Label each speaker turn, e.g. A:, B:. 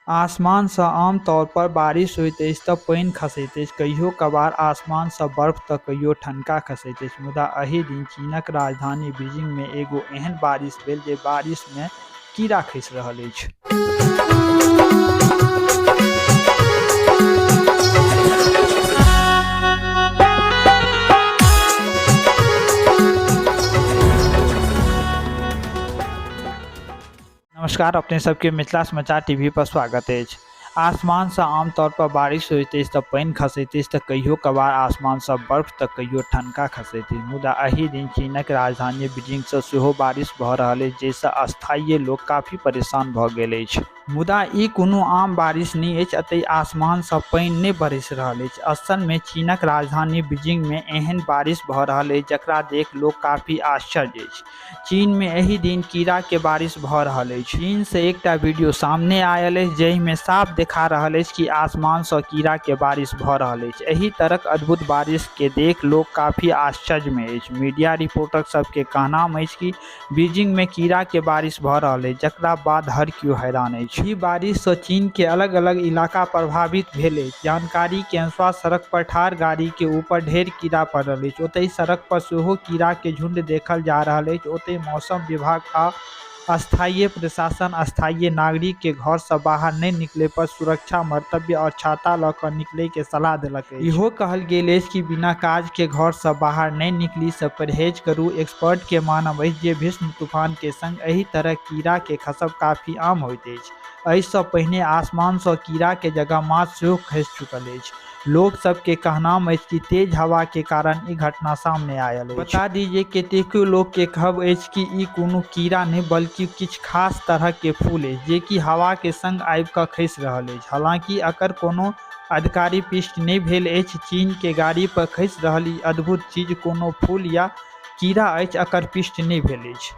A: आसमान सँ आमतौर पर बारिश होइत अछि त पानि खसैत अछि, कहियो कभार आसमान सँ बर्फ त कहियो ठनका खसैत अछि। मुदा एहि दिन चीनक राजधानी बीजिंग मे एगो एहन बारिश भेल जे बारिश मे कीड़ा खसि रहल अछि। नमस्कार, अपने सबके मिथिला समाचार टीवी पर स्वागत अछि। आसमान सँ आमतौर पर बारिश होइत अछि त पानि खसैत अछि त कहियो कभार आसमान सँ बर्फ त कहियो ठनका खसैत अछि। मुदा एहि दिन चीनक राजधानी बीजिंग सँ सेहो बारिश भ रहल अछि, जाहि सँ स्थानीय लोक काफी परेशान भ गेल अछि। मुदा ई कोनो आम बारिश नहि अछि, एतय आसमान सँ पानि नहि बरसि रहल अछि। असल मे चीनक राजधानी बीजिंग मे एहन बारिश भ रहल अछि जकरा देख लोक काफी आश्चर्य अछि। चीन मे एहि दिन कीड़ा के बारिश भ रहल अछि। चीन से एकटा वीडियो सामने आयल अछि जाहि मे साफ देखा रहल अछि कि आसमान सँ कीड़ा के बारिश भ रहल अछि। एहि तरहक अद्भुत बारिश के देख लोक काफी आश्चर्य मे अछि। मीडिया रिपोर्टर सब के कहनाम अछि कि बीजिंग मे कीड़ा के बारिश भ रहल अछि, जकरा बाद हर कियो हैरान अछि। ई बारिश सँ चीन के अलग-अलग इलाका प्रभावित भेल अछि। जानकारी के अनुसार सड़क पर ठाढ़ गाड़ी के ऊपर ढेर कीड़ा पड़ल अछि। ओतहि सड़क पर सेहो कीड़ा के झुंड देखल जा रहल अछि। ओतहि मौसम विभाग आ स्थानीय प्रशासन स्थानीय नागरिक के घर सँ बाहर नहि निकलय पर सुरक्षा मर्तव्य और छाता ल क निकलय के सलाह देलक अछि। इहो कहल गेल अछि कि बिना काज के घर सँ बाहर नहि निकली से परहेज करू। एक्सपर्ट के मानब अछि जे भीषण तूफान के संग एहि तरह कीड़ा के खसब काफी आम होइत अछि। एहि सँ पहिने आसमान सँ कीड़ा के जगह माछ सेहो खसि चुकल अछि। लोक सब के कहनाम अछि कि तेज हवा के कारण ई घटना सामने आयल अछि। बता दी जे कतेको लोक के कहब अछि कि ई कोनो कीड़ा नहि बल्कि किछु खास तरह के फूल अछि जे कि हवा के संग आबि क खसि रहल अछि। हालांकि एकर कोनो आधिकारिक पुष्टि नहि भेल अछि। चीन के गाड़ी पर खसि रहल ई अद्भुत चीज कोनो फूल या कीड़ा अछि, एकर पुष्टि नहि भेल अछि।